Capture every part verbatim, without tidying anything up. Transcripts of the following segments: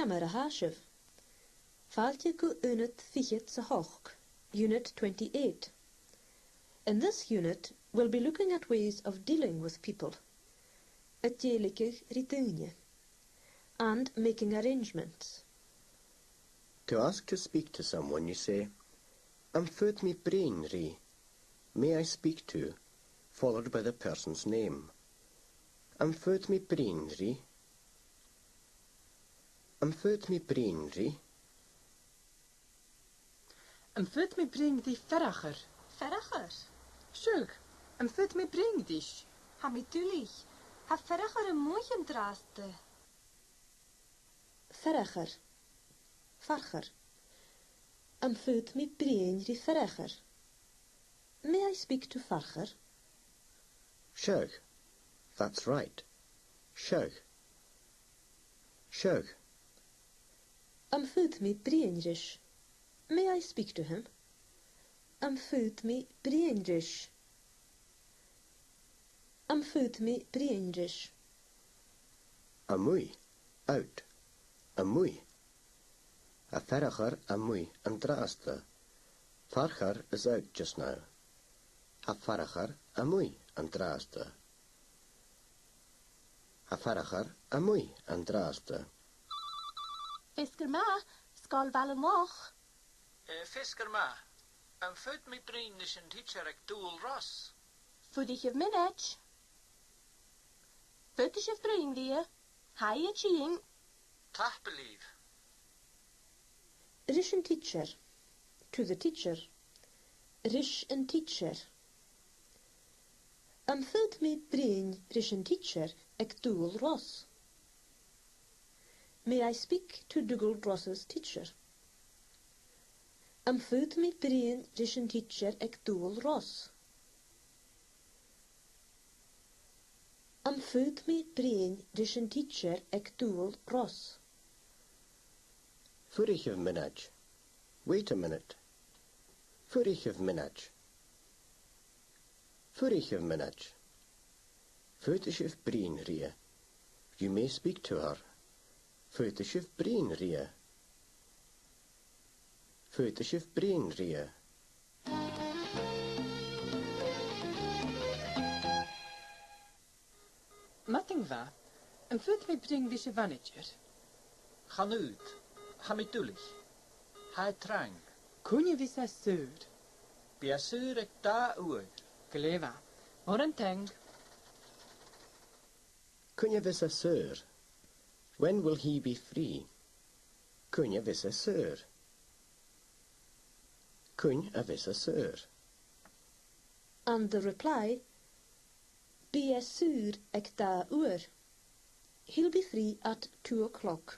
Ciamar a tha sibh? Fàilte gu Unit fichead 's a h-ochd, Unit twenty-eight. In this unit, we'll be looking at ways of dealing with people, a' dèiligeadh ri daoine, and making arrangements. To ask to speak to someone, you say, "Am faod mi bruidhinn ri?" "May I speak to?" followed by the person's name. "Am faod mi bruidhinn ri?" "Am faod mi bruidhinn ri?" "Am faod mi bruidhinn ri Fearchar?" "Fearchar?" "Seadh, am faod mi bruidhinn ris?" "Tha mi duilich. Tha Fearchar a-muigh an-dràsta." Fearchar. Fearchar. "Am faod mi bruidhinn ri Fearchar?" "May I speak to Fearchar?" "Seadh. That's right. Seadh. Seadh." "Am faod mi bruidhinn ris?" "May I speak to him?" "Am faod mi bruidhinn ris?" "Am faod mi bruidhinn ris?" A-muigh, out. A-muigh. Tha Fearchar a-muigh an-dràsta. Fearchar is out just now. Tha Fearchar a-muigh an-dràsta. Tha Fearchar a-muigh an-dràsta. Feasgar math, Sgoil Bhaile an Loch. Eh, feasgar math. Am faod mi bruidhinn ris an tidsear aig Dùghall Ros? Fuirichibh mionaid. Faodaidh sibh bruidhinn rithe. Tha i a' tighinn. Tapadh leibh. Ris an tidsear. To the teacher. Ris an tidsear. Am faod mi bruidhinn ris an tidsear aig Dùghall Ros? May I speak to Dougal Ross's teacher? Am faod mi bruidhinn ris an tidsear aig Dùghall Ros? Am faod mi bruidhinn ris an tidsear aig Dùghall Ros? Fuirichibh mionaid. Wait a minute. Fuirichibh mionaid. Fuirichibh mionaid. Faodaidh sibh bruidhinn rithe. You may speak to her. Faodaidh sibh bruidhinn rithe. Faodaidh sibh bruidhinn rithe. Madainn mhath, am faod mi bruidhinn ris a' mhanaidsear? Chan fhaod, tha mi duilich. Tha e trang. Cuin a bhios e saor? Bidh e saor aig dà uair. Glè mhath. Mòran taing. Cuin a bhios e saor? When will he be free? Cuin a bhios e saor? Cuin a bhios e saor? And the reply, bidh e saor aig dà uair. He'll be free at two o'clock.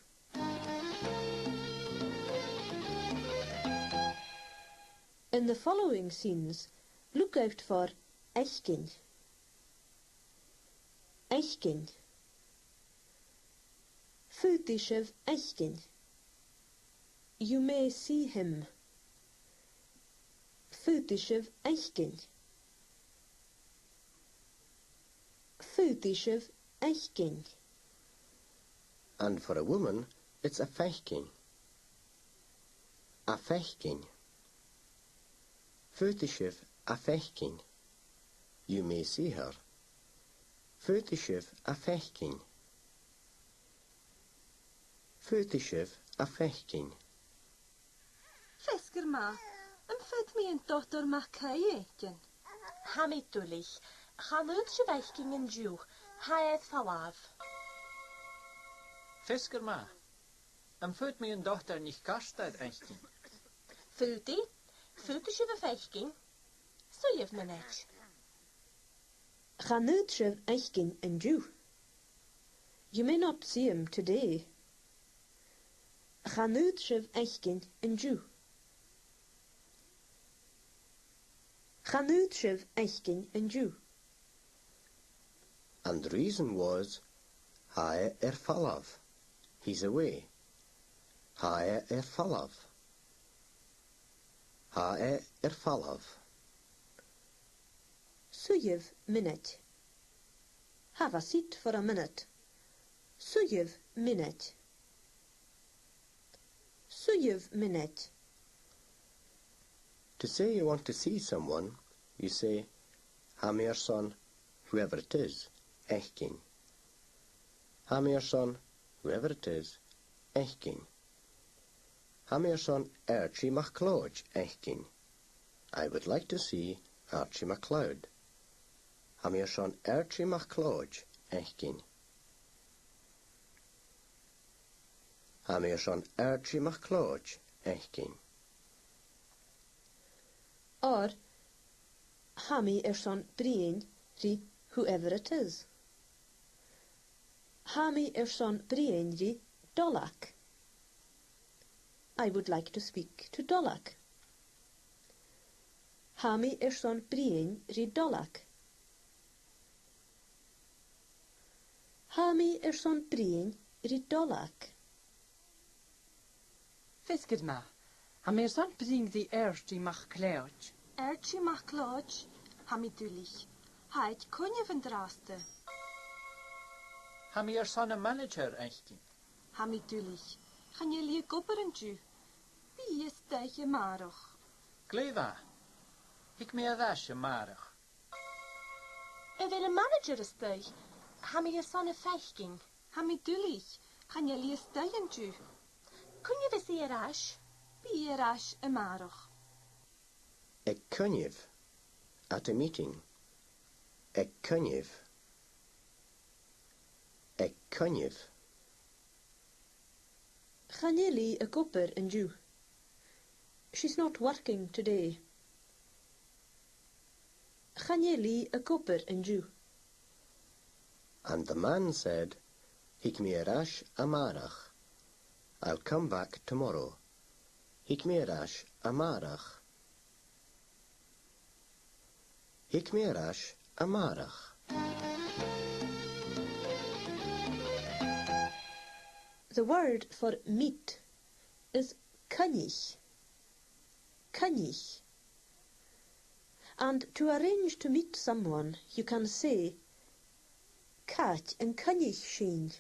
In the following scenes, look out for fhaicinn. Fhaicinn. Faodaidh sibh fhaicinn. You may see him. Faodaidh sibh fhaicinn. Faodaidh sibh fhaicinn. And for a woman, it's a faicinn. A faicinn. Faodaidh sibh a faicinn. You may see her. Faodaidh sibh a faicinn. Faodaidh sibh a faicinn. Feasgar math, am faod mi an Dotair MacAoidh fhaicinn? Tha mi duilich, chan fhaod sibh fhaicinn an-diugh, tha e air falbh. Feasgar math, am faod mi an Dotair NicArtair fhaicinn? Faodaidh, faodaidh sibh a faicinn. Suidhibh mionaid. Chan fhaod sibh fhaicinn an-diugh. You may not see him today. Chan fhaod sibh fhaicinn an-diugh. Chan fhaod sibh fhaicinn an-diugh. And the reason was, tha e air falbh. He's away. Tha e air falbh. Tha e air falbh. Suidhibh mionaid. Have a seat for a minute. Suidhibh mionaid. Suidhibh mionaid. To say you want to see someone, you say, "Tha mi airson whoever it is fhaicinn." Tha mi airson whoever it is fhaicinn. Tha mi airson Archie MacLeòid fhaicinn. I would like to see Archie MacLeod. Tha mi airson Archie MacLeòid fhaicinn. Tha mi airson Archie MacLeòid fhaicinn. Or, tha mi airson bruidhinn ri whoever it is. Tha mi airson bruidhinn ri Dolag. I would like to speak to Dolag. Tha mi airson bruidhinn ri Dolag. Tha mi airson bruidhinn ri Dolag. Feasgar math. Tha mi airson bruidhinn ri Archie MacLeòid. Archie MacLeòid, tha mi duilich. Tha e aig coinneamh an-dràsta. Tha mi airson am manaidsear fhaicinn. Tha mi duilich. Chan eil i ag obair an-diugh. Bidh i a-staigh a-màireach. Glè mhath. Thig mi air ais a-màireach. A bheil am manaidsear a-staigh? Tha mi airson a faicinn. Tha mi duilich. Chan eil i a-staigh an-diugh. Cuin a bhios i air ais? Bidh i air ais a-màireach. Aig coinneamh. At a meeting. Aig coinneamh. Aig coinneamh. Chan eil i ag obair an-diugh. She's not working today. Chan eil i ag obair an-diugh. And the man said, "Thig mi air ais a-màireach." I'll come back tomorrow. Thig mi air ais a-màireach. Thig mi air ais a-màireach. The word for meet is coinneach. Coinneach. And to arrange to meet someone, you can say, "Càit an coinnich sinn?"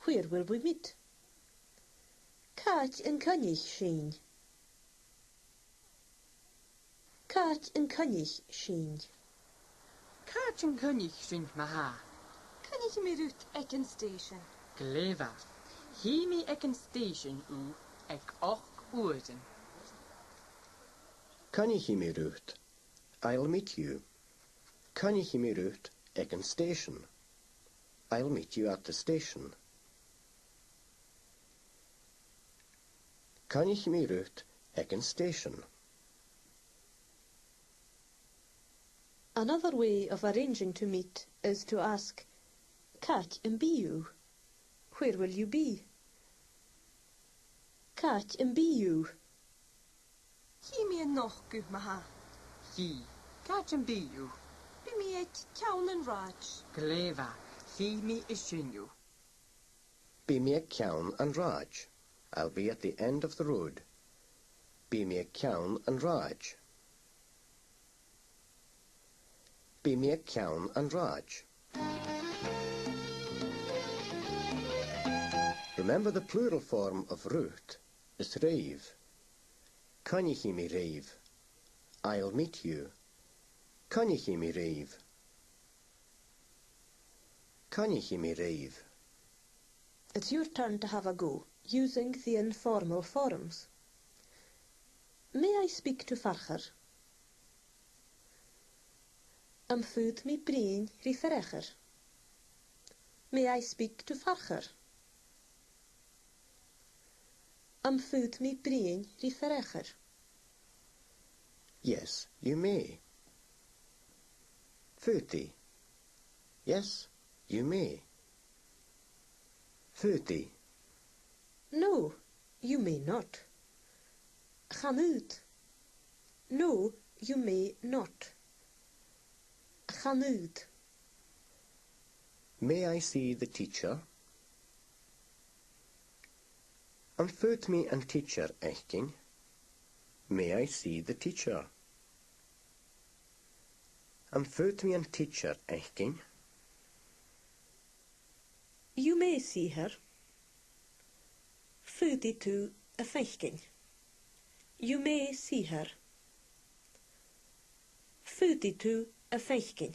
Where will we meet? Càit an coinnich sinn? Càit an coinnich sinn? Càit an coinnich sinn, ma-thà? Coinnichidh mi riut aig an station. Glè mhath. Chì mi aig an station thu aig ochd uairean. Coinnichidh mi riut. I'll meet you. Coinnichidh mi riut aig an station. I'll meet you at the station. Coinnichidh mi riut aig an station. Another way of arranging to meet is to ask, "Càit am bi thu?" Where will you be? Càit am bi thu? Chì mi a-nochd thu, ma-thà. Chì. Càit am bi thu? Bidh mi aig ceann an rathaid. Glè mhath. Chì mi an sin thu. Bidh mi aig ceann an rathaid. I'll be at the end of the road. Bidh mi aig ceann an rathaid. Bidh mi aig ceann an rathaid. Remember the plural form of riut is ribh. Coinnichidh mi ribh. I'll meet you. Coinnichidh mi ribh. Coinnichidh mi ribh. It's your turn to have a go, using the informal forms. May I speak to Farchar? Am faod mi bruidhinn ri Farchar? May I speak to Farchar? Am faod mi bruidhinn ri Farchar? Yes, you may. Faodaidh. Yes, you may. Faodaidh. No, you may not. Chan fhaod. No, you may not. Chan fhaod. May I see the teacher? Am faod mi an tidsear fhaicinn? May I see the teacher? Am faod mi an tidsear fhaicinn? You may see her. Faodaidh tu a' faicinn. You may see her. Faodaidh tu a faicinn.